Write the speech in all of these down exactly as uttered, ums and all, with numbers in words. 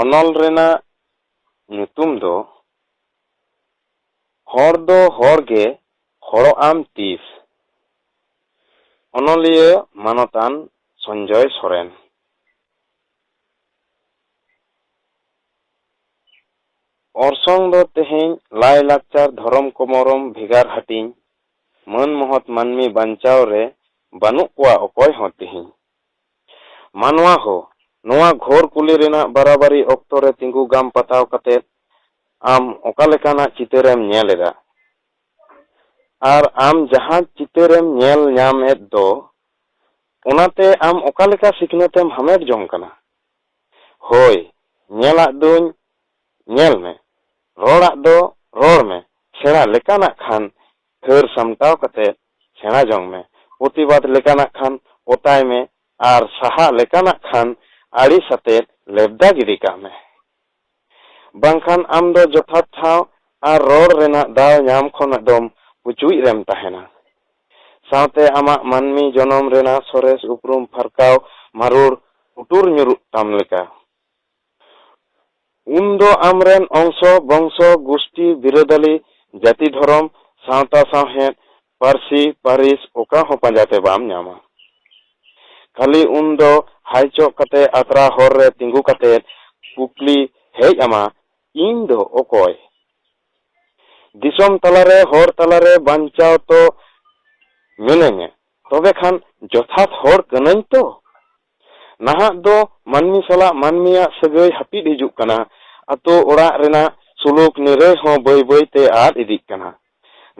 ᱚᱱᱚᱞ ᱨᱮᱱᱟᱜ ᱧᱩᱛᱩᱢ ᱫᱚ ᱦᱚᱲ ᱫᱚ ᱦᱚᱲ ᱜᱮ ᱦᱚᱲᱚᱜ ᱟᱢ ᱛᱤᱥ? ᱚᱱᱚᱞᱤᱭᱟᱹ ᱢᱟᱱᱚᱛᱟᱱ ᱥᱚᱧᱡᱚᱭ ᱥᱚᱨᱮᱱ᱾ ᱚᱨᱥᱚᱝ ᱫᱚ ᱛᱮᱦᱮᱧ ᱞᱟᱭᱼᱞᱟᱠᱪᱟᱨ, ᱫᱷᱚᱨᱚᱢ ᱠᱚᱢᱚᱨᱚᱢ ᱵᱷᱮᱜᱟᱨ ᱦᱟᱹᱴᱤᱧ, ᱢᱟᱹᱱ ᱢᱚᱦᱚᱛ ᱢᱟᱹᱱᱢᱤ ᱵᱟᱧᱪᱟᱣ ᱨᱮ ᱵᱟᱹᱱᱩᱜ ᱠᱚᱣᱟ ᱚᱠᱚᱭ ᱦᱚᱸ ᱛᱮᱦᱮᱧ᱾ ᱢᱟᱱᱣᱟ ᱦᱳ, ᱱᱚᱣᱟ ᱜᱷᱳᱨ ᱠᱩᱞᱤ ᱨᱮᱱᱟᱜ ᱵᱟᱨᱟᱵᱟᱨᱤ ᱚᱠᱛᱚ ᱨᱮ ᱛᱤᱸᱜᱩ ᱜᱟᱢ ᱯᱟᱛᱟᱣ ᱠᱟᱛᱮ ᱟᱢ ᱚᱠᱟ ᱞᱮᱠᱟᱱᱟᱜ ᱪᱤᱛᱟᱹᱨᱮᱢ ᱧᱮᱞ ᱮᱫᱟ? ᱟᱨ ᱟᱢ ᱡᱟᱦᱟᱸ ᱪᱤᱛᱟᱹᱨᱮᱢ ᱧᱮᱞ ᱧᱟᱢ ᱮᱫ ᱫᱚ, ᱚᱱᱟᱛᱮ ᱟᱢ ᱚᱠᱟ ᱞᱮᱠᱟ ᱥᱤᱠᱷᱱᱟᱹᱛ ᱮᱢ ᱦᱟᱢᱮᱴ ᱡᱚᱝ ᱠᱟᱱᱟ? ᱦᱳᱭ, ᱧᱮᱞᱟᱜ ᱫᱚᱧ ᱧᱮᱞ ᱢᱮ, ᱨᱚᱲᱟᱜ ᱫᱚ ᱨᱚᱲ ᱢᱮ, ᱥᱮᱬᱟ ᱞᱮᱠᱟᱱᱟᱜ ᱠᱷᱟᱱ ᱦᱟᱹᱨ ᱥᱟᱢᱴᱟᱣ ᱠᱟᱛᱮ ᱥᱮᱬᱟ ᱡᱚᱝ ᱢᱮ, ᱯᱨᱚᱛᱤᱵᱟᱫ ᱞᱮᱠᱟᱱᱟᱜ ᱠᱷᱟᱱ ᱚᱛᱟᱭ ᱢᱮ, ᱟᱨ ᱥᱟᱦᱟᱜ ᱞᱮᱠᱟᱱᱟᱜ ᱠᱷᱟᱱ ᱟᱹᱲᱤᱥ ᱟᱛᱮ ᱞᱮᱵᱫᱟ ᱜᱤᱰᱤ ᱠᱟᱜ ᱢᱮ᱾ ᱵᱟᱝᱠᱷᱟᱱ ᱟᱢ ᱫᱚ ᱡᱚᱛᱷᱟᱛ ᱴᱷᱟᱶ ᱟᱨ ᱨᱚᱲ ᱨᱮᱱᱟᱜ ᱫᱟᱣ ᱧᱟᱢ ᱠᱷᱚᱱ ᱮᱠᱫᱚᱢ ᱯᱩᱪᱩᱡ ᱨᱮᱢ ᱛᱟᱦᱮᱱᱟ᱾ ᱥᱟᱶᱛᱮ ᱟᱢᱟᱜ ᱢᱟᱹᱱᱢᱤ ᱡᱚᱱᱚᱢ ᱨᱮᱱᱟᱜ ᱥᱚᱨᱮᱥ ᱩᱯᱨᱩᱢ ᱯᱷᱟᱨᱠᱟᱣ ᱢᱟᱹᱨᱩᱲ ᱯᱩᱴᱩᱨ ᱧᱩᱨᱩᱜ ᱛᱟᱢ ᱞᱮᱠᱟ᱾ ᱩᱱ ᱫᱚ ᱟᱢᱨᱮᱱ ᱚᱝᱥᱚ, ᱵᱚᱝᱥᱚ, ᱜᱩᱥᱴᱤ, ᱵᱤᱨᱟᱹᱫᱟᱹᱞᱤ, ᱡᱟᱹᱛᱤ, ᱫᱷᱚᱨᱚᱢ, ᱥᱟᱶᱛᱟ, ᱥᱟᱶᱦᱮᱫ, ᱯᱟᱹᱨᱥᱤ, ᱯᱟᱹᱨᱤᱥ ᱚᱠᱟ ᱦᱚᱸ ᱯᱟᱸᱡᱟᱛᱮ ᱵᱟᱢ ᱧᱟᱢᱟ᱾ ᱠᱷᱟᱹᱞᱤ ᱩᱱ ᱫᱚ ᱦᱟᱭ ᱪᱚᱜ ᱠᱟᱛᱮ ᱟᱛᱨᱟ ᱦᱚᱨ ᱨᱮ ᱛᱤᱸᱜᱩ ᱠᱟᱛᱮ ᱠᱩᱠᱞᱤ ᱦᱮᱡ ᱟᱢᱟ, "ᱤᱧ ᱫᱚ ᱚᱠᱚᱭ?" ᱫᱤᱥᱚᱢ ᱛᱟᱞᱟᱨᱮ, ᱦᱚᱲ ᱛᱟᱞᱟᱨᱮ ᱵᱟᱧᱪᱟᱣ ᱛᱚ ᱢᱤᱱᱟᱹᱧᱟ, ᱛᱚᱵᱮ ᱠᱷᱟᱱ ᱡᱚᱛᱷᱟᱛ ᱦᱚᱲ ᱠᱟᱹᱱᱟᱹᱧ ᱛᱚ? ᱱᱟᱦᱟᱜ ᱫᱚ ᱢᱟᱹᱱᱢᱤ ᱥᱟᱞᱟᱜ ᱢᱟᱹᱱᱢᱤᱭᱟᱜ ᱥᱟᱹᱜᱟᱹᱭ ᱦᱟᱹᱯᱤᱫ ᱦᱤᱡᱩᱜ ᱠᱟᱱᱟ᱾ ᱟᱛᱳ ᱚᱲᱟᱜ ᱨᱮᱱᱟᱜ ᱥᱩᱞᱩᱠ ᱱᱤᱨᱟᱹᱭ ᱦᱚᱸ ᱵᱟᱹᱭ ᱵᱟᱹᱭ ᱛᱮ ᱟᱫ ᱤᱫᱤᱜ ᱠᱟᱱᱟ᱾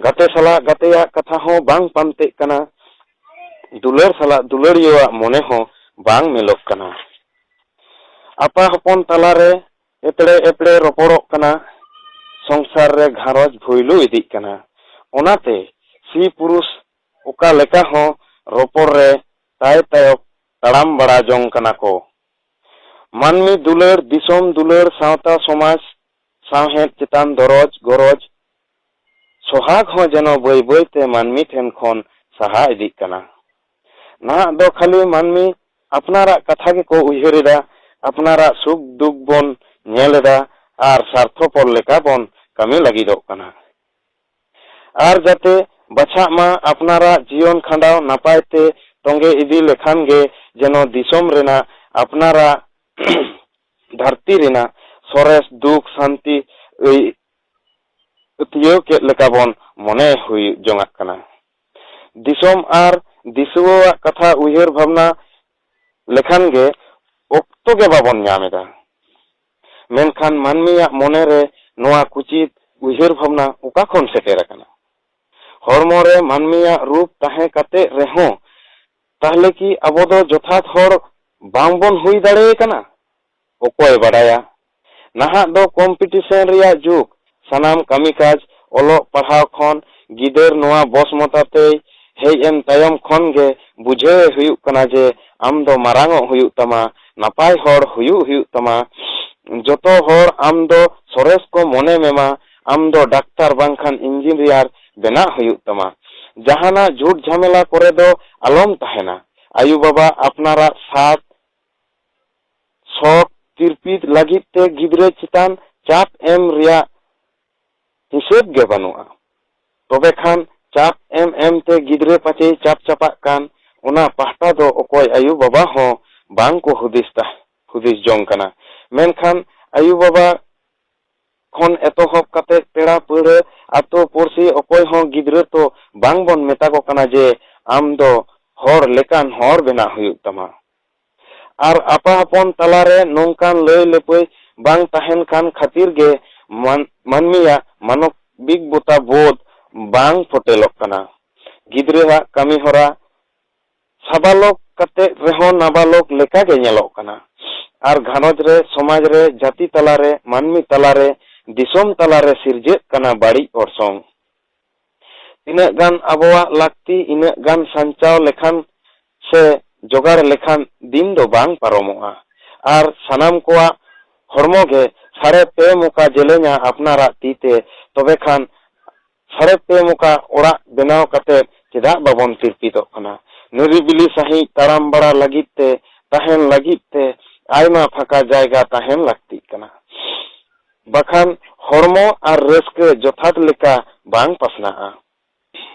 ᱜᱟᱛᱮ ᱥᱟᱞᱟᱜ ᱜᱟᱛᱮᱭᱟᱜ ᱠᱟᱛᱷᱟ ᱦᱚᱸ ᱵᱟᱝ ᱯᱟᱱᱛᱮᱜ ᱠᱟᱱᱟ᱾ ᱫᱩᱞᱟᱹᱲ ᱥᱟᱞᱟᱜ ᱫᱩᱞᱟᱹᱲᱤᱭᱟᱹᱣᱟᱜ ᱢᱚᱱᱮ ᱦᱚᱸ ᱵᱟᱝ ᱢᱤᱞᱚᱜ ᱠᱟᱱᱟ᱾ ᱟᱯᱟ ᱦᱚᱯᱚᱱ ᱛᱟᱞᱟᱨᱮ ᱮᱯᱲᱮ ᱮᱯᱲᱮ ᱨᱚᱯᱚᱲᱚᱜ ᱠᱟᱱᱟ᱾ ᱥᱚᱝᱥᱟᱨ ᱨᱮ ᱜᱷᱟᱨᱚᱸᱡᱽ ᱵᱷᱩᱭᱞᱩ ᱤᱫᱤᱜ ᱠᱟᱱᱟ᱾ ᱚᱱᱟᱛᱮ ᱥᱤ ᱯᱩᱨᱩᱥ ᱚᱠᱟ ᱞᱮᱠᱟ ᱦᱚᱸ ᱨᱚᱯᱚᱲ ᱨᱮ ᱛᱟᱭ ᱛᱟᱭᱚᱠ ᱛᱟᱲᱟᱢ ᱵᱟᱲᱟ ᱡᱚᱝ ᱠᱟᱱᱟ ᱠᱚ᱾ ᱢᱟᱹᱱᱢᱤ ᱫᱩᱞᱟᱹᱲ, ᱫᱤᱥᱚᱢ ᱫᱩᱞᱟᱹᱲ, ᱥᱟᱶᱛᱟ ᱥᱚᱢᱟᱡᱽ, ᱥᱟᱶᱦᱮᱫ ᱪᱮᱛᱟᱱ ᱫᱚᱨᱚᱡᱽ ᱜᱚᱨᱚᱡᱽ, ᱥᱚᱦᱟᱜᱽ ᱦᱚᱸ ᱡᱮᱱᱚ ᱵᱟᱹᱭ ᱵᱟᱹᱭ ᱛᱮ ᱢᱟᱹᱱᱢᱤ ᱴᱷᱮᱱ ᱠᱷᱚᱱ ᱥᱟᱦᱟ ᱤᱫᱤᱜ ᱠᱟᱱᱟ᱾ ᱱᱟᱦᱟᱜ ᱫᱚ ᱠᱷᱟᱹᱞᱤ ᱢᱟᱹᱱᱢᱤ ᱟᱯᱱᱟᱨᱟᱜ ᱠᱟᱛᱷᱟ ᱜᱮᱠᱚ ᱩᱭᱦᱟᱹᱨ ᱮᱫᱟ ᱟᱯᱱᱟᱨᱟᱜ ᱥᱩᱠ ᱫᱩᱠ ᱵᱚᱱ ᱧᱮᱞ ᱮᱫᱟ ᱟᱨ ᱥᱟᱨᱛᱷᱚᱯᱚᱨ ᱞᱮᱠᱟ ᱵᱚᱱ ᱠᱟᱹᱢᱤ ᱞᱟᱹᱜᱤᱫᱚᱜ ᱠᱟᱱᱟ᱾ ᱟᱨ ᱡᱟᱛᱮ ᱵᱟᱪᱷᱟᱜ ᱢᱟ ᱟᱯᱱᱟᱨᱟᱜ ᱡᱤᱭᱚᱱ ᱠᱷᱟᱸᱰᱟᱣ ᱱᱟᱯᱟᱭ ᱛᱮ ᱛᱚᱸᱜᱮ ᱤᱫᱤ ᱞᱮᱠᱷᱟᱱ ᱜᱮ ᱡᱮᱱᱚ ᱫᱤᱥᱚᱢ ᱨᱮᱱᱟᱜ ᱟᱯᱱᱟᱨᱟᱜ ᱫᱷᱟᱹᱨᱛᱤ ᱨᱮᱱᱟᱜ ᱥᱚᱨᱮᱥ ᱫᱩᱠ ᱥᱟᱱᱛᱤ ᱟᱹᱭ-, ᱟᱹᱛᱭᱟᱹᱣ ᱠᱮᱫ ᱞᱮᱠᱟ ᱵᱚᱱ ᱢᱚᱱᱮ ᱦᱩᱭᱩᱜ ᱡᱚᱝᱟᱜ ᱠᱟᱱᱟ᱾ ᱫᱤᱥᱚᱢ ᱟᱨ ᱫᱤᱥᱩᱣᱟᱹᱣᱟᱜ ᱠᱟᱛᱷᱟ ᱩᱭᱦᱟᱹᱨ ᱵᱷᱟᱵᱽᱱᱟ ᱞᱮᱠᱷᱟᱱ ᱜᱮ ᱚᱠᱛᱚ ᱜᱮ ᱵᱟᱵᱚᱱ ᱧᱟᱢ ᱮᱫᱟ᱾ ᱢᱮᱱᱠᱷᱟᱱ ᱢᱟᱹᱱᱢᱤᱭᱟᱜ ᱢᱚᱱᱮ ᱨᱮ ᱱᱚᱣᱟ ᱠᱩᱪᱤᱛ ᱩᱭᱦᱟᱹᱨ ᱵᱷᱟᱵᱽᱱᱟ ᱚᱠᱟ ᱠᱷᱚᱱ ᱥᱮᱴᱮᱨ ᱟᱠᱟᱱᱟ? ᱦᱚᱲᱢᱚ ᱨᱮ ᱢᱟᱹᱱᱢᱤᱭᱟᱜ ᱨᱩᱯ ᱛᱟᱦᱮᱸ ᱠᱟᱛᱮ ᱨᱮᱦᱚᱸ ᱛᱟᱦᱞᱮ ᱠᱤ ᱟᱵᱚ ᱫᱚ ᱡᱚᱛᱷᱟᱛ ᱦᱚᱲ ᱵᱟᱝᱵᱚᱱ ᱦᱩᱭ ᱫᱟᱲᱮ ᱟᱠᱟᱱᱟ? ᱚᱠᱚᱭ ᱵᱟᱰᱟᱭᱟ? ᱱᱟᱦᱟᱜ ᱫᱚ ᱠᱚᱢᱯᱤᱴᱤᱥᱚᱱ ᱨᱮᱭᱟᱜ ᱡᱩᱜᱽ᱾ ᱥᱟᱱᱟᱢ ᱠᱟᱹᱢᱤ ᱠᱟᱡᱽ, ᱚᱞᱚᱜ ᱯᱟᱲᱦᱟᱣ ᱠᱷᱚᱱ ᱜᱤᱫᱟᱹᱨ ᱱᱚᱣᱟ ᱵᱚᱥ ᱢᱚᱛᱟ ᱛᱮᱭ ᱦᱮᱡ ᱮᱱ ᱛᱟᱭᱚᱢ ᱠᱷᱚᱱ ᱜᱮ ᱵᱩᱡᱷᱟᱹᱣ ᱮ ᱦᱩᱭᱩᱜ ᱠᱟᱱᱟ ᱡᱮ ᱟᱢ ᱫᱚ ᱢᱟᱨᱟᱝ ᱚᱜ ᱦᱩᱭᱩᱜ ᱛᱟᱢᱟ, ᱱᱟᱯᱟᱭ ᱦᱚᱲ ᱦᱩᱭᱩᱜ ᱦᱩᱭᱩᱜ ᱛᱟᱢᱟ᱾ ᱡᱚᱛᱚ ᱦᱚᱲ ᱟᱢ ᱫᱚ ᱥᱚᱨᱮᱥ ᱠᱚ ᱢᱚᱱᱮ ᱢᱮᱢᱟ, ᱟᱢ ᱫᱚ ᱰᱟᱠᱛᱟᱨ ᱵᱟᱝᱠᱷᱟᱱ ᱤᱧᱡᱤᱱᱤᱭᱟᱨ ᱵᱮᱱᱟᱜ ᱦᱩᱭᱩᱜ ᱛᱟᱢᱟ᱾ ᱡᱟᱦᱟᱱᱟᱜ ᱡᱷᱩᱴ ᱡᱷᱟᱢᱮᱞᱟ ᱠᱚᱨᱮ ᱫᱚ ᱟᱞᱚᱢ ᱛᱟᱦᱮᱱᱟ᱾ ᱟᱭᱳ ᱵᱟᱵᱟ ᱟᱯᱱᱟᱨᱟᱜ ᱥᱟᱛ ᱥᱚᱠ ᱛᱤᱨᱯᱤᱛ ᱞᱟᱹᱜᱤᱫ ᱛᱮ ᱜᱤᱫᱽᱨᱟᱹ ᱪᱮᱛᱟᱱ ᱪᱟᱯ ᱮᱢ ᱨᱮᱭᱟᱜ ᱦᱤᱥᱟᱹᱵ ᱜᱮ ᱵᱟᱹᱱᱩᱜᱼᱟ᱾ ᱛᱚᱵᱮ ᱠᱷᱟᱱ ᱪᱟᱯ ᱮᱢ ᱮᱢ ᱛᱮ ᱜᱤᱫᱽᱨᱟᱹ ᱯᱟᱪᱮᱭ ᱪᱟᱯ ᱪᱟᱯᱟᱜ ᱠᱟᱱ, ᱚᱱᱟ ᱯᱟᱦᱴᱟ ᱫᱚ ᱚᱠᱚᱭ ᱟᱭᱳ ᱵᱟᱵᱟ ᱦᱚᱸ ᱵᱟᱝ ᱠᱚ ᱦᱩᱫᱤᱥ ᱛᱟ-, ᱦᱩᱫᱤᱥ ᱡᱚᱝ ᱠᱟᱱᱟ᱾ ᱢᱮᱱᱠᱷᱟᱱ ᱟᱭᱳ ᱵᱟᱵᱟ ᱠᱷᱚᱱ ᱮᱛᱚᱦᱚᱵ ᱠᱟᱛᱮ ᱯᱮᱲᱟ ᱯᱟᱹᱲᱦᱟᱹ, ᱟᱛᱳ ᱯᱩᱲᱥᱤ ᱚᱠᱚᱭ ᱦᱚᱸ ᱜᱤᱫᱽᱨᱟᱹ ᱛᱚ ᱵᱟᱝ ᱵᱚᱱ ᱢᱮᱛᱟ ᱠᱚ ᱠᱟᱱᱟ ᱡᱮ ᱟᱢ ᱫᱚ ᱦᱚᱲ ᱞᱮᱠᱟᱱ ᱦᱚᱲ ᱵᱮᱱᱟᱜ ᱦᱩᱭᱩᱜ ᱛᱟᱢᱟ᱾ ᱟᱨ ᱟᱯᱟ ᱦᱚᱯᱚᱱ ᱛᱟᱞᱟᱨᱮ ᱱᱚᱝᱠᱟᱱ ᱞᱟᱹᱭ ᱞᱟᱹᱯᱟᱹᱭ ᱵᱟᱝ ᱛᱟᱦᱮᱱ ᱠᱷᱟᱱ ᱠᱷᱟᱹᱛᱤᱨ ᱜᱮ ᱢᱟᱱ-, ᱢᱟᱹᱱᱢᱤᱭᱟᱜ ᱢᱟᱱᱚᱵᱤᱠ ᱵᱚᱛᱟ ᱵᱳᱫᱷ ᱵᱟᱝ ᱯᱷᱚᱴᱮᱞᱚᱜ ᱠᱟᱱᱟ᱾ ᱜᱤᱫᱽᱨᱟᱹᱣᱟᱜ ᱠᱟᱹᱢᱤ ᱦᱚᱨᱟ ᱥᱟᱵᱟᱞᱚᱠ ᱠᱟᱛᱮ ᱨᱮᱦᱚᱸ ᱱᱟᱵᱟᱞᱚᱠ ᱞᱮᱠᱟ ᱜᱮ ᱧᱮᱞᱚᱜ ᱠᱟᱱᱟ᱾ ᱟᱨ ᱜᱷᱟᱨᱚᱸᱡᱽ ᱨᱮ, ᱥᱚᱢᱟᱡᱽ ᱨᱮ, ᱡᱟᱹᱛᱤ ᱛᱟᱞᱟᱨᱮ, ᱢᱟᱹᱱᱢᱤ ᱛᱟᱞᱟᱨᱮ, ᱫᱤᱥᱚᱢ ᱛᱟᱞᱟᱨᱮ ᱥᱤᱨᱡᱟᱹᱜ ᱠᱟᱱᱟ ᱵᱟᱹᱲᱤᱡ ᱚᱨᱥᱚᱝ᱾ ᱛᱤᱱᱟᱹᱜ ᱜᱟᱱ ᱟᱵᱚᱣᱟᱜ ᱞᱟᱹᱠᱛᱤ, ᱤᱱᱟᱹᱜ ᱜᱟᱱ ᱥᱟᱧᱪᱟᱣ ᱞᱮᱠᱷᱟᱱ ᱥᱮ ᱡᱚᱜᱟᱲ ᱞᱮᱠᱷᱟᱱ ᱫᱤᱱ ᱫᱚ ᱵᱟᱝ ᱯᱟᱨᱚᱢᱚᱜᱼᱟ᱾ ᱟᱨ ᱥᱟᱱᱟᱢ ᱠᱚᱣᱟᱜ ᱦᱚᱲᱢᱚ ᱜᱮ ᱥᱟᱲᱮ ᱯᱮ ᱢᱚᱠᱟ ᱡᱮᱞᱮᱧᱟ ᱟᱯᱱᱟᱨᱟᱜ ᱛᱤ ᱛᱮ, ᱛᱚᱵᱮ ᱠᱷᱟᱱ ᱥᱟᱲᱮ ᱯᱮ ᱢᱚᱠᱟ ᱚᱲᱟᱜ ᱵᱮᱱᱟᱣ ᱠᱟᱛᱮ ᱪᱮᱫᱟᱜ ᱵᱟᱵᱚᱱ ᱛᱤᱨᱯᱤᱛᱚᱜ ᱠᱟᱱᱟ? ᱱᱤᱨᱤᱵᱤᱞᱤ ᱥᱟᱺᱦᱤᱡ ᱛᱟᱲᱟᱢ ᱵᱟᱲᱟ ᱞᱟᱹᱜᱤᱫ ᱛᱮ, ᱛᱟᱦᱮᱱ ᱞᱟᱹᱜᱤᱫ ᱛᱮ, ᱟᱭᱢᱟ ᱯᱷᱟᱸᱠᱟ ᱡᱟᱭᱜᱟ ᱛᱟᱦᱮᱱ ᱞᱟᱹᱠᱛᱤᱜ ᱠᱟᱱᱟ᱾ ᱵᱟᱠᱷᱟᱱ ᱦᱚᱲᱢᱚ ᱟᱨ ᱨᱟᱹᱥᱠᱟᱹ ᱡᱚᱛᱷᱟᱛ ᱞᱮᱠᱟ ᱵᱟᱝ ᱯᱟᱥᱱᱟᱜᱼᱟ᱾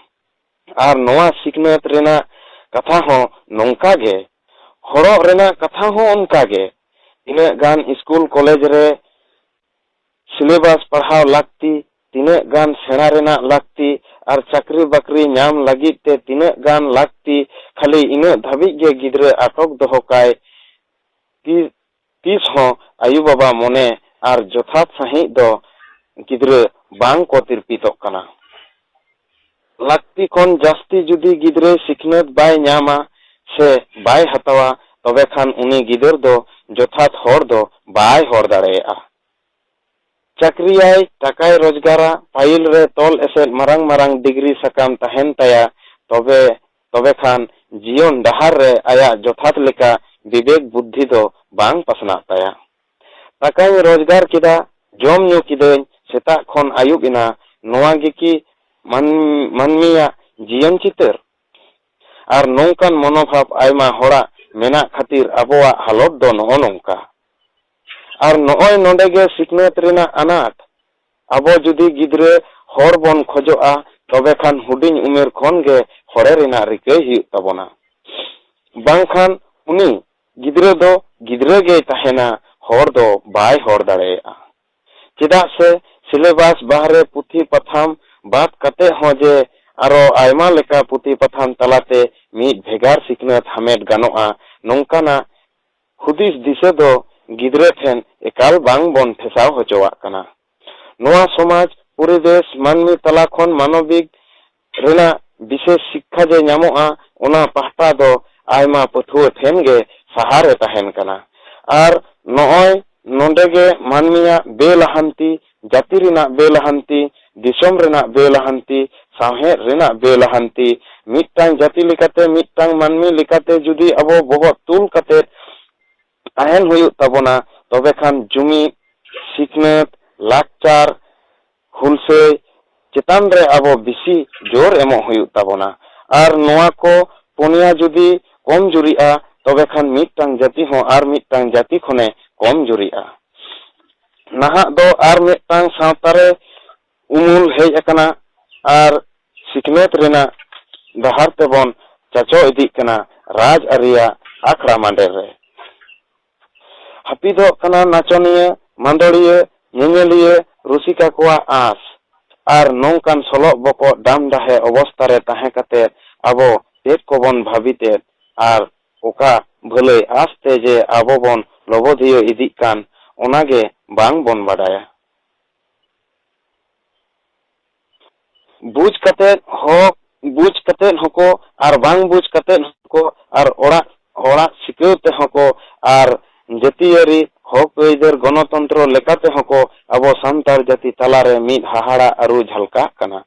ᱟᱨ ᱱᱚᱣᱟ ᱥᱤᱠᱷᱱᱟᱹᱛ ᱨᱮᱱᱟᱜ ᱠᱟᱛᱷᱟ ᱦᱚᱸ ᱱᱚᱝᱠᱟ ᱜᱮ, ᱦᱚᱲᱚᱜ ᱨᱮᱱᱟᱜ ᱠᱟᱛᱷᱟ ᱦᱚᱸ ᱚᱱᱠᱟ ᱜᱮ᱾ ᱛᱤᱱᱟᱹᱜ ᱜᱟᱱ ᱥᱠᱩᱞ ᱠᱚᱞᱮᱡᱽ ᱨᱮ syllabus ᱯᱟᱲᱦᱟᱣ ᱞᱟᱹᱠᱛᱤ, ᱛᱤᱱᱟᱹᱜ ᱜᱟᱱ ᱥᱮᱬᱟ ᱨᱮᱱᱟᱜ ᱞᱟᱹᱠᱛᱤ ᱟᱨ ᱪᱟᱹᱠᱨᱤ ᱵᱟᱹᱠᱨᱤ ᱧᱟᱢ ᱞᱟᱹᱜᱤᱫ ᱛᱮ ᱛᱤᱱᱟᱹᱜ ᱜᱟᱱ ᱞᱟᱹᱠᱛᱤ, ᱠᱷᱟᱹᱞᱤ ᱤᱱᱟᱹᱜ ᱫᱷᱟᱹᱵᱤᱡ ᱜᱮ ᱜᱤᱫᱽᱨᱟᱹ ᱟᱴᱚᱠ ᱫᱚᱦᱚ ᱠᱟᱭ᱾ ᱛᱤ-, ᱛᱤᱥ ᱦᱚᱸ ᱟᱭᱳ ᱵᱟᱵᱟ ᱢᱚᱱᱮ ᱟᱨ ᱡᱚᱛᱷᱟᱛ ᱥᱟᱺᱦᱤᱡ ᱫᱚ ᱜᱤᱫᱽᱨᱟᱹ ᱵᱟᱝ ᱠᱚ ᱛᱤᱨᱯᱤᱛᱚᱜ ᱠᱟᱱᱟ᱾ ᱞᱟᱹᱠᱛᱤ ᱠᱷᱚᱱ ᱡᱟᱹᱥᱛᱤ ᱡᱩᱫᱤ ᱜᱤᱫᱽᱨᱟᱹᱭ ᱥᱤᱠᱷᱱᱟᱹᱛ ᱵᱟᱭ ᱧᱟᱢᱟ ᱥᱮ ᱵᱟᱭ ᱦᱟᱛᱟᱣᱟ, ᱛᱚᱵᱮ ᱠᱷᱟᱱ ᱩᱱᱤ ᱜᱤᱫᱟᱹᱨ ᱫᱚ ᱡᱚᱛᱷᱟᱛ ᱦᱚᱨ ᱫᱚ ᱵᱟᱭ ᱦᱚᱨ ᱫᱟᱲᱮᱭᱟᱜᱼᱟ᱾ ᱪᱟᱹᱠᱨᱤᱭᱟᱭ, ᱴᱟᱠᱟᱭ ᱨᱳᱡᱽᱜᱟᱨᱟ, ᱯᱷᱟᱭᱤᱞ ᱨᱮ ᱛᱚᱞ ᱮᱥᱮᱫ ᱢᱟᱨᱟᱝ ᱢᱟᱨᱟᱝ ᱰᱤᱜᱽᱨᱤ ᱥᱟᱠᱟᱢ ᱛᱟᱦᱮᱱ ᱛᱟᱭᱟ, ᱛᱚᱵᱮ, ᱛᱚᱵᱮ ᱠᱷᱟᱱ ᱡᱤᱭᱚᱱ ᱰᱟᱦᱟᱨ ᱨᱮ ᱟᱭᱟᱜ ᱡᱚᱛᱷᱟᱛ ᱞᱮᱠᱟ ᱵᱤᱵᱮᱠ ᱵᱩᱫᱽᱫᱷᱤ ᱫᱚ ᱵᱟᱝ ᱯᱟᱥᱱᱟᱜ ᱛᱟᱭᱟ᱾ ᱴᱟᱠᱟᱧ ᱨᱳᱡᱽᱜᱟᱨ ᱠᱮᱫᱟ, ᱡᱚᱢ ᱧᱩ ᱠᱤᱫᱟᱹᱧ, ᱥᱮᱛᱟᱜ ᱠᱷᱚᱱ ᱟᱹᱭᱩᱵ ᱮᱱᱟ, ᱱᱚᱣᱟ ᱜᱮᱠᱤ ᱢᱟᱹᱱ-, ᱢᱟᱹᱱᱢᱤᱭᱟᱜ ᱡᱤᱭᱚᱱ ᱪᱤᱛᱟᱹᱨ? ᱟᱨ ᱱᱚᱝᱠᱟᱱ ᱢᱚᱱᱳᱵᱷᱟᱵ ᱟᱭᱢᱟ ᱦᱚᱲᱟᱜ ᱢᱮᱱᱟᱜ ᱠᱷᱟᱹᱛᱤᱨ ᱟᱵᱚᱣᱟᱜ ᱦᱟᱞᱚᱛ ᱫᱚ ᱱᱚᱜᱼᱚ ᱱᱚᱝᱠᱟ᱾ ᱟᱨ ᱱᱚᱜᱼᱚᱭ ᱱᱚᱰᱮ ᱜᱮ ᱥᱤᱠᱷᱱᱟᱹᱛ ᱨᱮᱱᱟᱜ ᱟᱱᱟᱴ᱾ ᱟᱵᱚ ᱡᱩᱫᱤ ᱜᱤᱫᱽᱨᱟᱹ ᱦᱚᱲ ᱵᱚᱱ ᱠᱷᱚᱡᱚᱜᱼᱟ, ᱛᱚᱵᱮ ᱠᱷᱟᱱ ᱦᱩᱰᱤᱧ ᱩᱢᱮᱨ ᱠᱷᱚᱱ ᱜᱮ ᱦᱚᱲᱮ ᱨᱮᱱᱟᱜ ᱨᱤᱠᱟᱹᱭ ᱦᱩᱭᱩᱜ ᱛᱟᱵᱚᱱᱟ᱾ ᱵᱟᱝᱠᱷᱟᱱ ᱩᱱᱤ ᱜᱤᱫᱽᱨᱟᱹ ᱫᱚ ᱜᱤᱫᱽᱨᱟᱹ ᱜᱮᱭ ᱛᱟᱦᱮᱱᱟ, ᱦᱚᱲ ᱫᱚ ᱵᱟᱭ ᱦᱚᱲ ᱫᱟᱲᱮᱭᱟᱜᱼᱟ᱾ ᱪᱮᱫᱟᱜ ᱥᱮ syllabus ᱵᱟᱦᱨᱮ ᱯᱩᱛᱷᱤ ᱯᱟᱛᱷᱟᱢ ᱵᱟᱫ ᱠᱟᱛᱮ ᱦᱚᱸ ᱡᱮ ᱟᱨᱚ ᱟᱭᱢᱟ ᱞᱮᱠᱟ ᱯᱩᱛᱷᱤ ᱯᱟᱛᱷᱟᱢ ᱛᱟᱞᱟᱛᱮ ᱢᱤᱫ ᱵᱷᱮᱜᱟᱨ ᱥᱤᱠᱷᱱᱟᱹᱛ ᱦᱟᱢᱮᱴ ᱜᱟᱱᱚᱜᱼᱟ, ᱱᱚᱝᱠᱟᱱᱟᱜ ᱦᱩᱫᱤᱥ ᱫᱤᱥᱟᱹ ᱫᱚ ᱜᱤᱫᱽᱨᱟᱹ ᱴᱷᱮᱱ ᱮᱠᱟᱞ ᱵᱟᱝ ᱵᱚᱱ ᱴᱷᱮᱥᱟᱣ ᱦᱚᱪᱚᱣᱟᱜ ᱠᱟᱱᱟ᱾ ᱱᱚᱣᱟ ᱥᱚᱢᱟᱡᱽ, ᱯᱚᱨᱤᱵᱮᱥ, ᱢᱟᱹᱱᱢᱤ ᱛᱟᱞᱟ ᱠᱷᱚᱱ ᱢᱟᱱᱚᱵᱤᱠ ᱨᱮᱱᱟᱜ ᱵᱤᱥᱮᱥ ᱥᱤᱠᱠᱷᱟ ᱡᱮ ᱧᱟᱢᱚᱜᱼᱟ, ᱚᱱᱟ ᱯᱟᱦᱴᱟ ᱫᱚ ᱟᱭᱢᱟ ᱯᱟᱹᱴᱷᱩᱣᱟᱹ ᱴᱷᱮᱱ ᱜᱮ ᱥᱟᱦᱟᱨᱮ ᱛᱟᱦᱮᱱ ᱠᱟᱱᱟ᱾ ᱟᱨ ᱱᱚᱜᱼᱚᱭ ᱱᱚᱰᱮ ᱜᱮ ᱢᱟᱹᱱᱢᱤᱭᱟᱜ ᱵᱮᱞᱟᱦᱟᱱᱛᱤ, ᱡᱟᱹᱛᱤ ᱨᱮᱱᱟᱜ ᱵᱮᱞᱟᱦᱟᱱᱛᱤ, ᱫᱤᱥᱚᱢ ᱨᱮᱱᱟᱜ ᱵᱮᱞᱟᱦᱟᱱᱛᱤ, ᱥᱟᱶᱦᱮᱫ ᱨᱮᱱᱟᱜ ᱵᱮᱞᱟᱦᱟᱱᱛᱤ, ᱢᱤᱫᱴᱟᱝ ᱡᱟᱹᱛᱤ ᱞᱮᱠᱟᱛᱮ, ᱢᱤᱫᱴᱟᱝ ᱢᱟᱹᱱᱢᱤ ᱞᱮᱠᱟᱛᱮ ᱡᱩᱫᱤ ᱟᱵᱚ ᱵᱚᱦᱚᱜ ᱛᱩᱞ ᱠᱟᱛᱮ ᱛᱟᱦᱮᱱ ᱦᱩᱭᱩᱜ ᱛᱟᱵᱚᱱᱟ, ᱛᱚᱵᱮ ᱠᱷᱟᱱ ᱡᱩᱢᱤᱫ, ᱥᱤᱠᱷᱱᱟᱹᱛ, ᱞᱟᱠᱪᱟᱨ, ᱦᱩᱞᱥᱟᱹᱭ ᱪᱮᱛᱟᱱ ᱨᱮ ᱟᱵᱚ ᱵᱮᱥᱤ ᱡᱳᱨ ᱮᱢᱚᱜ ᱦᱩᱭᱩᱜ ᱛᱟᱵᱚᱱᱟ᱾ ᱟᱨ ᱱᱚᱣᱟ ᱠᱚ ᱯᱩᱱᱭᱟ ᱡᱩᱫᱤ ᱠᱚᱢ ᱡᱩᱨᱤᱜᱼᱟ, ᱛᱚᱵᱮ ᱠᱷᱟᱱ ᱢᱤᱫᱴᱟᱝ ᱡᱟᱹᱛᱤ ᱦᱚᱸ ᱟᱨ ᱢᱤᱫᱴᱟᱝ ᱡᱟᱹᱛᱤ ᱠᱷᱚᱱᱮ ᱠᱚᱢ ᱡᱩᱨᱤᱜᱼᱟ᱾ ᱱᱟᱦᱟᱜ ᱫᱚ ᱟᱨ ᱢᱤᱫᱴᱟᱝ ᱥᱟᱶᱛᱟ ᱨᱮ ᱩᱢᱩᱞ ᱦᱮᱡ ᱟᱠᱟᱱᱟ ᱟᱨ ᱥᱤᱠᱷᱱᱟᱹᱛ ᱨᱮᱱᱟᱜ ᱰᱟᱦᱟᱨ ᱛᱮᱵᱚᱱ ᱪᱟᱪᱚ ᱤᱫᱤᱜ ᱠᱟᱱᱟ ᱨᱟᱡᱽ ᱟᱹᱨᱤᱭᱟᱜ ᱟᱠᱷᱲᱟ ᱢᱟᱸᱰᱮᱨ ᱨᱮ᱾ ᱦᱟᱹᱯᱤᱫᱚᱜ ᱠᱟᱱᱟ ᱱᱟᱪᱚᱱᱤᱭᱟᱹ, ᱢᱟᱸᱫᱚᱲᱤᱭᱟᱹ, ᱧᱮᱧᱮᱞᱤᱭᱟᱹ, ᱨᱩᱥᱤᱠᱟ ᱠᱚᱣᱟᱜ ᱟᱸᱥ᱾ ᱟᱨ ᱱᱚᱝᱠᱟᱱ ᱥᱚᱞᱚᱜ ᱵᱚᱠᱚᱜ ᱰᱟᱢ ᱰᱟᱦᱮ ᱚᱵᱚᱥᱛᱟ ᱨᱮ ᱛᱟᱦᱮᱸ ᱠᱟᱛᱮ ᱟᱵᱚ ᱪᱮᱫ ᱠᱚᱵᱚᱱ ᱵᱷᱟᱹᱵᱤᱛ ᱮᱫ ᱟᱨ ᱚᱠᱟ ᱵᱷᱟᱹᱞᱟᱹᱭ ᱟᱸᱥ ᱛᱮ ᱡᱮ ᱟᱵᱚ ᱵᱚᱱ ᱞᱚᱵᱚᱫᱷᱤᱭᱟᱹ ᱤᱫᱤᱜ ᱠᱟᱱ, ᱚᱱᱟ ᱜᱮ ᱵᱟᱝ ᱵᱚᱱ ᱵᱟᱰᱟᱭᱟ᱾ ᱵᱩᱡᱽ ᱠᱟᱛᱮᱫ ᱦᱚᱸ, ᱵᱩᱡᱽ ᱠᱟᱛᱮᱫ ᱦᱚᱸᱠᱚ ᱟᱨ ᱵᱟᱝ ᱵᱩᱡᱽ ᱠᱟᱛᱮᱫ ᱦᱚᱸᱠᱚ ᱟᱨ ᱚᱲᱟᱜ ᱚᱲᱟᱜ ᱥᱤᱠᱟᱹᱣ ᱛᱮᱦᱚᱸ ᱠᱚ ᱟᱨ ᱡᱟᱹᱛᱤᱭᱟᱹᱨᱤ ᱦᱚᱠ ᱟᱹᱭᱫᱟᱹᱨ ᱜᱚᱱᱚᱛᱚᱱᱛᱨᱚ ᱞᱮᱠᱟ ᱛᱮᱦᱚᱸ ᱠᱚ ᱟᱵᱚ ᱥᱟᱱᱛᱟᱲ ᱡᱟᱹᱛᱤ ᱛᱟᱞᱟᱨᱮ ᱢᱤᱫ ᱦᱟᱦᱟᱲᱟ ᱟᱹᱨᱩ ᱡᱷᱟᱞᱠᱟᱜ ᱠᱟᱱᱟ᱾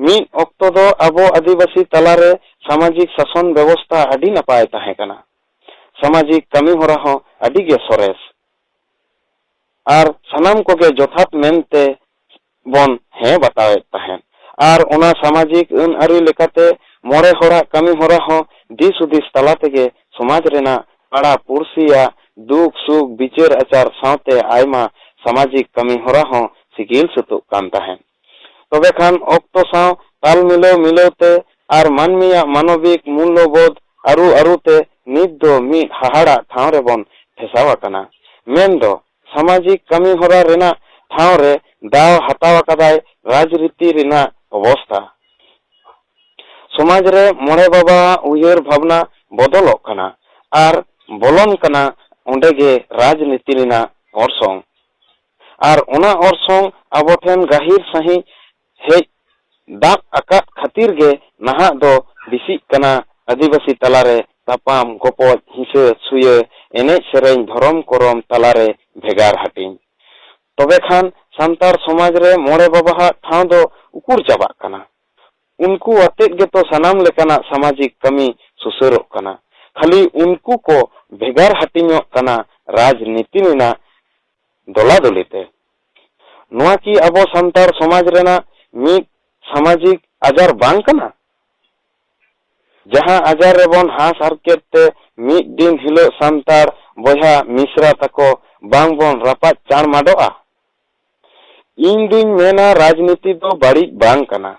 ᱢᱤᱫ ᱚᱠᱛᱚ ᱫᱚ ᱟᱵᱚ ᱟᱹᱫᱤᱵᱟᱹᱥᱤ ᱛᱟᱞᱟᱨᱮ ᱥᱟᱢᱟᱡᱤᱠ ᱥᱟᱥᱚᱱ ᱵᱮᱵᱚᱥᱛᱷᱟ ᱟᱹᱰᱤ ᱱᱟᱯᱟᱭ ᱛᱟᱦᱮᱸ ᱠᱟᱱᱟ᱾ ᱥᱟᱢᱟᱡᱤᱠ ᱠᱟᱹᱢᱤ ᱦᱚᱨᱟ ᱦᱚᱸ ᱟᱹᱰᱤ ᱜᱮ ᱥᱚᱨᱮᱥ᱾ ᱟᱨ ᱥᱟᱱᱟᱢ ᱠᱚᱜᱮ ᱡᱚᱛᱷᱟᱛ ᱢᱮᱱᱛᱮ ᱵᱚᱱ ᱦᱮᱸ ᱵᱟᱛᱟᱣᱮᱫ ᱛᱟᱦᱮᱸᱫ᱾ ᱟᱨ ᱚᱱᱟ ᱥᱟᱢᱟᱡᱤᱠ ᱟᱹᱱ ᱟᱹᱨᱤ ᱞᱮᱠᱟᱛᱮ ᱢᱚᱬᱮ ᱦᱚᱲᱟᱜ ᱠᱟᱹᱢᱤ ᱦᱚᱨᱟ ᱦᱚᱸ ᱫᱤᱥ ᱦᱩᱫᱤᱥ ᱛᱟᱞᱟ ᱛᱮᱜᱮ ᱥᱚᱢᱟᱡᱽ ᱨᱮᱱᱟᱜ ᱯᱟᱲᱟ ᱯᱩᱲᱥᱤᱭᱟᱜ ᱫᱩᱠ ᱥᱩᱠ ᱵᱤᱪᱟᱹᱨ ᱟᱪᱟᱨ ᱥᱟᱶᱛᱮ ᱟᱭᱢᱟ ᱥᱟᱢᱟᱡᱤᱠ ᱠᱟᱹᱢᱤ ᱦᱚᱨᱟ ᱦᱚᱸ ᱥᱤᱜᱤᱞ ᱥᱟᱹᱛᱚᱜ ᱠᱟᱱ ᱛᱟᱦᱮᱸᱫ᱾ ᱛᱚᱵᱮ ᱠᱷᱟᱱ ᱚᱠᱛᱚ ᱥᱟᱶ ᱛᱟᱞ ᱢᱤᱞᱟᱹᱣ ᱢᱤᱞᱟᱹᱣ ᱛᱮ ᱟᱨ ᱢᱟᱹᱱᱢᱤᱭᱟᱜ ᱢᱟᱱᱚᱵᱤᱠ ᱢᱩᱞᱞᱚᱵᱳᱫᱷ ᱟᱹᱨᱩ ᱟᱹᱨᱩ ᱛᱮ ᱱᱤᱛ ᱫᱚ ᱢᱤᱫ ᱦᱟᱦᱟᱲᱟᱜ ᱴᱷᱟᱶ ᱨᱮᱵᱚᱱ ᱴᱷᱮᱥᱟᱣ ᱟᱠᱟᱱᱟ᱾ ᱢᱮᱱᱫᱚ ᱥᱟᱢᱟᱡᱤᱠ ᱠᱟᱹᱢᱤ ᱦᱚᱨᱟ ᱨᱮᱱᱟᱜ ᱴᱷᱟᱶ ᱨᱮ ᱫᱟᱣ ᱦᱟᱛᱟᱣ ᱟᱠᱟᱫᱟᱭ ᱨᱟᱡᱽᱱᱤᱛᱤ ᱨᱮᱱᱟᱜ ᱚᱵᱚᱥᱛᱟ᱾ ᱥᱚᱢᱟᱡᱽ ᱨᱮ ᱢᱚᱬᱮ ᱵᱟᱵᱟᱣᱟᱜ ᱩᱭᱦᱟᱹᱨ ᱵᱷᱟᱵᱽᱱᱟ ᱵᱚᱫᱚᱞᱚᱜ ᱠᱟᱱᱟ ᱟᱨ ᱵᱚᱞᱚᱱ ᱠᱟᱱᱟ ᱚᱸᱰᱮ ᱜᱮ ᱨᱟᱡᱽᱱᱤᱛᱤ ᱨᱮᱱᱟᱜ ᱚᱨᱥᱚᱝ᱾ ᱟᱨ ᱚᱱᱟ ᱚᱨᱥᱚᱝ ᱟᱵᱚ ᱴᱷᱮᱱ ᱜᱟᱹᱦᱤᱨ ᱥᱟᱺᱦᱤᱡ ᱦᱮᱡ ᱫᱟᱵ ᱟᱠᱟᱫ ᱠᱷᱟᱹᱛᱤᱨ ᱜᱮ ᱱᱟᱦᱟᱜ ᱫᱚ ᱵᱮᱥᱤᱜ ᱠᱟᱱᱟ ᱟᱹᱫᱤᱵᱟᱹᱥᱤ ᱛᱟᱞᱟᱨᱮ ᱛᱟᱯᱟᱢ, ᱜᱚᱯᱚᱡ, ᱦᱤᱸᱥᱟᱹ, ᱥᱩᱭᱟᱹ, ᱮᱱᱮᱡ ᱥᱮᱨᱮᱧ, ᱫᱷᱚᱨᱚᱢ ᱠᱚᱨᱚᱢ ᱛᱟᱞᱟᱨᱮ ᱵᱷᱮᱜᱟᱨ ᱦᱟᱹᱴᱤᱧ᱾ ᱛᱚᱵᱮ ᱠᱷᱟᱱ ᱥᱟᱱᱛᱟᱲ ᱥᱚᱢᱟᱡᱽ ᱨᱮ ᱢᱚᱬᱮ ᱵᱟᱵᱟᱣᱟᱜ ᱴᱷᱟᱶ ᱫᱚ ᱩᱠᱩᱨ ᱪᱟᱵᱟᱜ ᱠᱟᱱᱟ? ᱩᱱᱠᱩ ᱟᱛᱮᱫ ᱜᱮᱛᱚ ᱥᱟᱱᱟᱢ ᱞᱮᱠᱟᱱᱟᱜ ᱥᱟᱢᱟᱡᱤᱠ ᱠᱟᱹᱢᱤ ᱥᱩᱥᱟᱹᱨᱚᱜ ᱠᱟᱱᱟ᱾ ᱠᱷᱟᱹᱞᱤ ᱩᱱᱠᱩ ᱠᱚ ᱵᱷᱮᱜᱟᱨ ᱦᱟᱹᱴᱤᱧᱚᱜ ᱠᱟᱱᱟ ᱨᱟᱡᱽᱱᱤᱛᱤ ᱨᱮᱱᱟᱜ ᱫᱚᱞᱟᱫᱚᱞᱤ ᱛᱮ᱾ ᱱᱚᱣᱟ ᱠᱤ ᱟᱵᱚ ᱥᱟᱱᱛᱟᱲ ᱥᱚᱢᱟᱡᱽ ᱨᱮᱱᱟᱜ ᱢᱤᱫ ᱥᱟᱢᱟᱡᱤᱠ ᱟᱡᱟᱨ ᱵᱟᱝ ᱠᱟᱱᱟ? ᱡᱟᱦᱟᱸ ᱟᱡᱟᱨ ᱨᱮᱵᱚᱱ ᱦᱟᱸᱥ ᱦᱟᱨᱠᱮᱛ ᱛᱮ ᱢᱤᱫ ᱫᱤᱱ ᱦᱤᱞᱳᱜ ᱥᱟᱱᱛᱟᱲ ᱵᱚᱭᱦᱟ ᱢᱤᱥᱨᱟ ᱛᱟᱠᱚ ᱵᱟᱝ ᱵᱚᱱ ᱨᱟᱯᱟᱜ ᱪᱟᱬ ᱢᱟᱰᱚᱜᱼᱟ? ᱤᱧ ᱫᱩᱧ ᱢᱮᱱᱟ, ᱨᱟᱡᱽᱱᱤᱛᱤ ᱫᱚ ᱵᱟᱹᱲᱤᱡ ᱵᱟᱝ ᱠᱟᱱᱟ,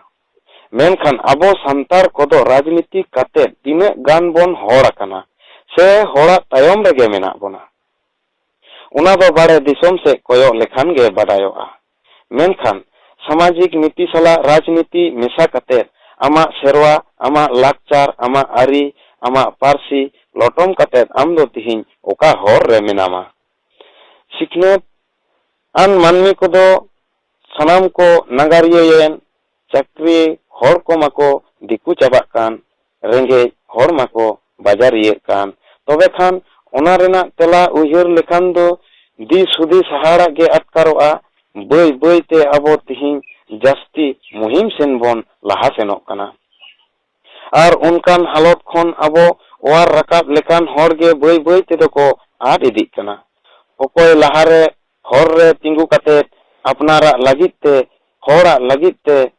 ᱢᱮᱱᱠᱷᱟᱱ ᱟᱵᱚ ᱥᱟᱱᱛᱟᱲ ᱠᱚᱫᱚ ᱨᱟᱡᱽᱱᱤᱛᱤ ᱠᱟᱛᱮ ᱛᱤᱱᱟᱹᱜ ᱜᱟᱱ ᱵᱚᱱ ᱦᱚᱲ ᱟᱠᱟᱱᱟ ᱥᱮ ᱦᱚᱲᱟᱜ ᱛᱟᱭᱚᱢ ᱨᱮᱜᱮ ᱢᱮᱱᱟᱜ ᱵᱚᱱᱟ? ᱚᱱᱟ ᱫᱚ ᱵᱟᱲᱮ ᱫᱤᱥᱚᱢ ᱥᱮᱫ ᱠᱚᱭᱚᱜ ᱞᱮᱠᱷᱟᱱ ᱜᱮ ᱵᱟᱰᱟᱭᱚᱜᱼᱟ᱾ ᱢᱮᱱᱠᱷᱟᱱ ᱥᱟᱢᱟᱡᱤᱠ ᱱᱤᱛᱤ ᱥᱟᱞᱟᱜ ᱨᱟᱡᱽᱱᱤᱛᱤ ᱢᱮᱥᱟ ᱠᱟᱛᱮ ᱟᱢᱟᱜ ᱥᱮᱨᱣᱟ, ᱟᱢᱟᱜ ᱞᱟᱠᱪᱟᱨ, ᱟᱢᱟᱜ ᱟᱹᱨᱤ, ᱟᱢᱟᱜ ᱯᱟᱹᱨᱥᱤ ᱞᱚᱴᱚᱢ ᱠᱟᱛᱮ ᱟᱢ ᱫᱚ ᱛᱤᱦᱤᱧ ᱚᱠᱟ ᱦᱚᱨ ᱨᱮ ᱢᱮᱱᱟᱢᱟ? ᱥᱤᱠᱷᱱᱟᱹᱛ ᱟᱱ ᱢᱟᱹᱱᱢᱤ ᱠᱚᱫᱚ ᱥᱟᱱᱟᱢ ᱠᱚ ᱱᱟᱜᱟᱨᱤᱭᱟᱹᱭᱮᱱ, ᱪᱟᱹᱠᱨᱤ ᱦᱚᱲ ᱠᱚ ᱢᱟᱠᱚ ᱫᱤᱠᱩ ᱪᱟᱵᱟᱜ ᱠᱟᱱ, ᱨᱮᱸᱜᱮᱡ ᱦᱚᱲ ᱢᱟᱠᱚ ᱵᱟᱡᱟᱨᱤᱭᱟᱹᱜ ᱠᱟᱱ᱾ ᱛᱚᱵᱮ ᱠᱷᱟᱱ ᱚᱱᱟ ᱨᱮᱱᱟᱜ ᱛᱮᱞᱟ ᱩᱭᱦᱟᱹᱨ ᱞᱮᱠᱷᱟᱱ ᱫᱚ ᱫᱤᱥ ᱦᱩᱫᱤᱥ ᱦᱟᱦᱟᱲᱟᱜ ᱜᱮ ᱟᱴᱠᱟᱨᱚᱜᱼᱟ᱾ ᱵᱟᱹᱭ ᱵᱟᱹᱭ ᱛᱮ ᱟᱵᱚ ᱛᱤᱦᱤᱧ ᱡᱟᱹᱥᱛᱤ ᱢᱩᱦᱤᱢ ᱥᱮᱱ ᱵᱚᱱ ᱞᱟᱦᱟ ᱥᱮᱱᱚᱜ ᱠᱟᱱᱟ᱾ ᱟᱨ ᱚᱱᱠᱟᱱ ᱦᱟᱞᱚᱛ ᱠᱷᱚᱱ ᱟᱵᱚ ᱚᱣᱟᱨ ᱨᱟᱠᱟᱵ ᱞᱮᱠᱟᱱ ᱦᱚᱲ ᱜᱮ ᱵᱟᱹᱭ ᱵᱟᱹᱭ ᱛᱮᱫᱚ ᱠᱚ ᱟᱫ ᱤᱫᱤᱜ ᱠᱟᱱᱟ᱾ ᱚᱠᱚᱭ ᱞᱟᱦᱟᱨᱮ ᱦᱚᱨ ᱨᱮ ᱛᱤᱸᱜᱩ ᱠᱟᱛᱮ ᱟᱯᱱᱟᱨᱟᱜ ᱞᱟᱹᱜᱤᱫ ᱛᱮ ᱦᱚᱲᱟᱜ ᱞᱟᱹᱜᱤᱫ ᱛᱮ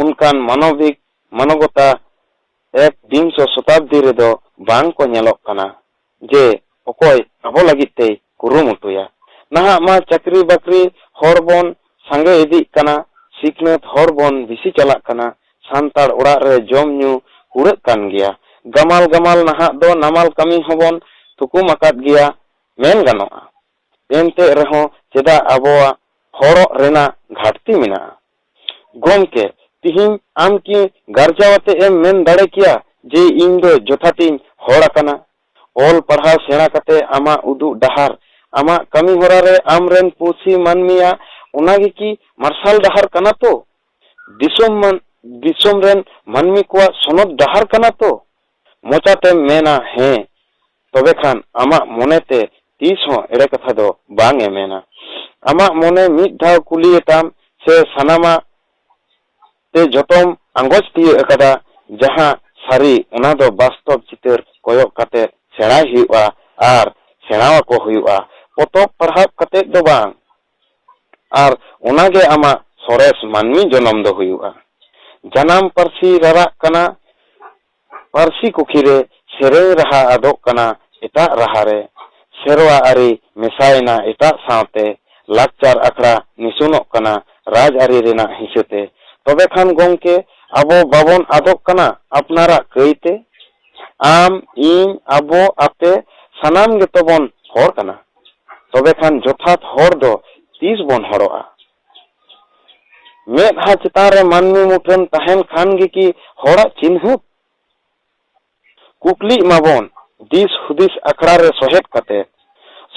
ᱚᱱᱠᱟᱱ ᱢᱟᱱᱚᱵᱤᱠ ᱢᱟᱱᱚᱵᱚᱛᱟ ᱮᱠᱵᱤᱝᱥᱚ ᱥᱚᱛᱟᱵᱫᱤ ᱨᱮᱫᱚ ᱵᱟᱝ ᱠᱚ ᱧᱮᱞᱚᱜ ᱠᱟᱱᱟ ᱡᱮ ᱚᱠᱚᱭ ᱟᱵᱚ ᱞᱟᱹᱜᱤᱫ ᱛᱮᱭ ᱠᱩᱨᱩᱢᱩᱴᱩᱭᱟ᱾ ᱱᱟᱦᱟᱜ ᱢᱟ ᱪᱟᱹᱠᱨᱤ ᱵᱟᱹᱠᱨᱤ ᱦᱚᱲ ᱵᱚᱱ ᱥᱟᱸᱜᱮ ᱤᱫᱤᱜ ᱠᱟᱱᱟ, ᱥᱤᱠᱷᱱᱟᱹᱛ ᱦᱚᱲ ᱵᱚᱱ ᱵᱮᱥᱤ ᱪᱟᱞᱟᱜ ᱠᱟᱱᱟ, ᱥᱟᱱᱛᱟᱲ ᱚᱲᱟᱜ ᱨᱮ ᱡᱚᱢ ᱧᱩ ᱠᱩᱲᱟᱹᱜ ᱠᱟᱱ ᱜᱮᱭᱟ᱾ ᱜᱟᱢᱟᱞ ᱜᱟᱢᱟᱞ ᱱᱟᱦᱟᱜ ᱫᱚ ᱱᱟᱢᱟᱞ ᱠᱟᱹᱢᱤ ᱦᱚᱸᱵᱚᱱ ᱛᱩᱠᱩᱢ ᱟᱠᱟᱫ ᱜᱮᱭᱟ ᱢᱮᱱ ᱜᱟᱱᱚᱜᱼᱟ᱾ ᱮᱱᱛᱮ ᱨᱮᱦᱚᱸ ᱪᱮᱫᱟᱜ ᱟᱵᱚᱣᱟᱜ ᱦᱚᱲᱚᱜ ᱨᱮᱱᱟᱜ ᱜᱷᱟᱴᱛᱤ ᱢᱮᱱᱟᱜᱼᱟ? ᱜᱚᱢᱠᱮ, ᱛᱤᱦᱤᱧ ᱟᱢ ᱠᱤ ᱜᱟᱨᱡᱟᱣ ᱟᱛᱮ ᱮᱢ ᱢᱮᱱ ᱫᱟᱲᱮ ᱠᱮᱭᱟ ᱡᱮ ᱤᱧ ᱫᱚ ᱡᱚᱛᱷᱟᱛᱤᱧ ᱦᱚᱲ ᱟᱠᱟᱱᱟ? ᱚᱞ ᱯᱟᱲᱦᱟᱣ ᱥᱮᱬᱟ ᱠᱟᱛᱮ ᱟᱢᱟᱜ ᱩᱫᱩᱜ ᱰᱟᱦᱟᱨ, ᱟᱢᱟᱜ ᱠᱟᱹᱢᱤ ᱦᱚᱨᱟ ᱨᱮ ᱟᱢ ᱨᱮᱱ ᱯᱩᱥᱤ ᱢᱟᱹᱱᱢᱤᱭᱟᱜ ᱚᱱᱟ ᱜᱮ ᱠᱤ ᱢᱟᱨᱥᱟᱞ ᱰᱟᱦᱟᱨ ᱠᱟᱱᱟ ᱛᱚ? ᱫᱤᱥᱚᱢ ᱢᱟᱱ-, ᱫᱤᱥᱚᱢ ᱨᱮᱱ ᱢᱟᱹᱱᱢᱤ ᱠᱚᱣᱟᱜ ᱥᱚᱱᱚᱛ ᱰᱟᱦᱟᱨ ᱠᱟᱱᱟ ᱛᱚ? ᱢᱚᱪᱟᱛᱮᱢ ᱢᱮᱱᱟ ᱦᱮᱸ, ᱛᱚᱵᱮ ᱠᱷᱟᱱ ᱟᱢᱟᱜ ᱢᱚᱱᱮᱛᱮ ᱛᱤᱥ ᱦᱚᱸ ᱮᱲᱮ ᱠᱟᱛᱷᱟ ᱫᱚ ᱵᱟᱝ ᱮ ᱢᱮᱱᱟ᱾ ᱟᱢᱟᱜ ᱢᱚᱱᱮ ᱢᱤᱫ ᱫᱷᱟᱣ ᱠᱩᱞᱤᱭᱮ ᱛᱟᱢ ᱥᱮ ᱥᱟᱱᱟᱢᱟᱜ ᱛᱮ ᱡᱚᱛᱚᱢ ᱟᱸᱜᱚᱪ ᱛᱤᱭᱟᱹᱜ ᱟᱠᱟᱫᱟ, ᱡᱟᱦᱟᱸ ᱥᱟᱹᱨᱤ ᱚᱱᱟ ᱫᱚ ᱵᱟᱥᱛᱚᱵ ᱪᱤᱛᱟᱹᱨ ᱠᱚᱭᱚᱜ ᱠᱟᱛᱮ ᱥᱮᱬᱟᱭ ᱦᱩᱭᱩᱜᱼᱟ ᱟᱨ ᱥᱮᱬᱟ ᱟᱠᱚ ᱦᱩᱭᱩᱜᱼᱟ, ᱯᱚᱛᱚᱵ ᱯᱟᱲᱦᱟᱣ ᱠᱟᱛᱮ ᱫᱚ ᱵᱟᱝ᱾ ᱟᱨ ᱚᱱᱟᱜᱮ ᱟᱢᱟᱜ ᱥᱚᱨᱮᱥ ᱢᱟᱹᱱᱢᱤ ᱡᱚᱱᱚᱢ ᱫᱚ ᱦᱩᱭᱩᱜᱼᱟ᱾ ᱡᱟᱱᱟᱢ ᱯᱟᱹᱨᱥᱤ ᱨᱟᱨᱟᱜ ᱠᱟᱱᱟ, ᱯᱟᱹᱨᱥᱤ ᱠᱩᱠᱷᱤ ᱨᱮ ᱥᱮᱨᱮᱧ ᱨᱟᱦᱟ ᱟᱫᱚᱜ ᱠᱟᱱᱟ ᱮᱴᱟᱜ ᱨᱟᱦᱟ ᱨᱮ, ᱥᱮᱨᱣᱟ ᱟᱹᱨᱤ ᱢᱮᱥᱟᱭᱮᱱᱟ ᱮᱴᱟᱜ ᱥᱟᱶᱛᱮ, ᱞᱟᱠᱪᱟᱨ ᱟᱠᱷᱲᱟ ᱱᱤᱥᱩᱱᱚᱜ ᱠᱟᱱᱟ ᱨᱟᱡᱽᱟᱹᱨᱤ ᱨᱮᱱᱟᱜ ᱦᱤᱸᱥᱟᱹ ᱛᱮ᱾ ᱛᱚᱵᱮ ᱠᱷᱟᱱ ᱜᱚᱢᱠᱮ, ᱟᱵᱚ ᱵᱟᱵᱚᱱ ᱟᱫᱚᱜ ᱠᱟᱱᱟ ᱟᱯᱱᱟᱨᱟᱜ ᱠᱟᱹᱭ ᱛᱮ? ᱟᱢ, ᱤᱧ, ᱟᱵᱚ, ᱟᱯᱮ, ᱥᱟᱱᱟᱢ ᱜᱮᱛᱚ ᱵᱚᱱ ᱦᱚᱲ ᱠᱟᱱᱟ᱾ ᱛᱚᱵᱮ ᱠᱷᱟᱱ ᱡᱚᱛᱷᱟᱛ ᱦᱚᱲ ᱫᱚ ᱛᱤᱥ ᱵᱚᱱ ᱦᱚᱲᱚᱜᱼᱟ? ᱢᱮᱫᱦᱟ ᱪᱮᱛᱟᱱ ᱨᱮ ᱢᱟᱹᱱᱢᱤ ᱢᱩᱴᱷᱟᱹᱱ ᱛᱟᱦᱮᱱ ᱠᱷᱟᱱ ᱜᱮ ᱠᱤ ᱦᱚᱲᱟᱜ ᱪᱤᱱᱦᱟᱹᱯ? ᱠᱩᱠᱞᱤᱜ ᱢᱟᱵᱚᱱ ᱫᱤᱥ ᱦᱩᱫᱤᱥ ᱟᱠᱷᱲᱟ ᱨᱮ ᱥᱚᱦᱮᱫ ᱠᱟᱛᱮ,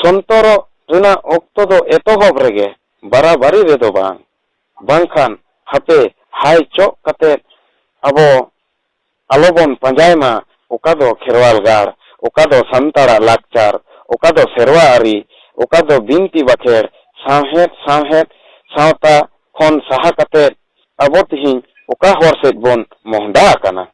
ᱥᱚᱱᱛᱚᱨᱚᱜ ᱨᱮᱱᱟᱜ ᱚᱠᱛᱚ ᱫᱚ ᱮᱛᱚᱦᱚᱵ ᱨᱮᱜᱮ, ᱵᱟᱨᱟᱵᱟᱨᱤ ᱨᱮᱫᱚ ᱵᱟᱝ᱾ ᱵᱟᱝᱠᱷᱟᱱ ᱦᱟᱯᱮ ᱦᱟᱭ ᱪᱚᱜ ᱠᱟᱛᱮ ᱟᱵᱚ ᱟᱞᱚᱵᱚᱱ ᱯᱟᱸᱡᱟᱭ ᱢᱟ ᱚᱠᱟ ᱫᱚ ᱠᱷᱮᱨᱣᱟᱞ ᱜᱟᱲ, ᱚᱠᱟ ᱫᱚ ᱥᱟᱱᱛᱟᱲᱟᱜ ᱞᱟᱠᱪᱟᱨ, ᱚᱠᱟ ᱫᱚ ᱥᱮᱨᱣᱟ ᱟᱹᱨᱤ, ᱚᱠᱟ ᱫᱚ ᱵᱤᱱᱛᱤ ᱵᱟᱠᱷᱮᱲ, ᱥᱟᱶᱦᱮᱫ, ᱥᱟᱶᱦᱮᱫ, ᱥᱟᱶᱛᱟ ᱠᱷᱚᱱ ᱥᱟᱦᱟ ᱠᱟᱛᱮ ᱟᱵᱚ ᱛᱮᱦᱮᱧ ᱚᱠᱟ ᱦᱚᱨ ᱥᱮᱫ ᱵᱚᱱ ᱢᱚᱦᱰᱟ ᱟᱠᱟᱱᱟ?